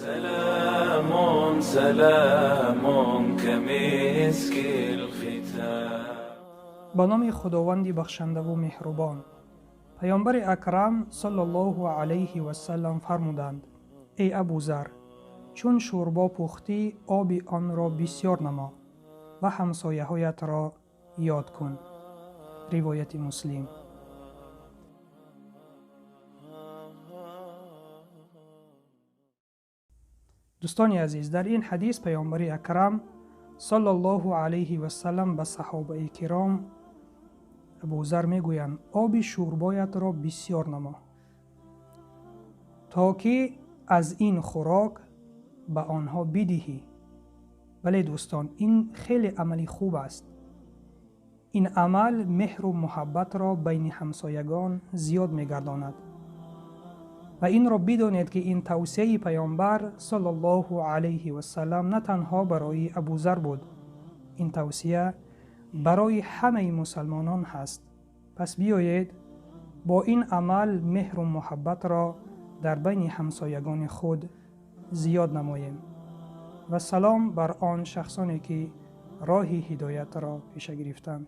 سلام سلام كمسك الختام. Ба номи Худованди бахшандаву меҳрубон. Паёмбари Акрам саллаллоҳу алайҳи васаллам фармуданд: эй Абузар, чун шӯрбо пухтӣ, оби онро бисёр намо ва ҳамсояҳоятро ёд кун. Ривояти Муслим. Дӯстони азиз, дар ин ҳадис паёмбари Акрам саллаллоҳу алайҳи васаллам ба саҳобаи киром Абузар мегӯянд: оби шӯрбоятро бисёр намо, то ки аз ин хӯрок ба онҳо бидиҳӣ. Бале дӯстон, ин хеле амали хуб аст. Ин амал меҳру муҳаббатро байни ҳамсоягон зиёд мегардонад. Ва инро бидонед, ки ин тавсияи паёмбар саллаллоҳу алайҳи васаллам на танҳо барои Абузар буд, ин тавсия барои ҳамаи мусалмонон ҳаст. Пас биёед бо ин амал меҳру муҳаббатро дар байни ҳамсоягони худ зиёд намоем. Ва салом бар он шахсоне, ки роҳи ҳидоятро пеша гирифтанд.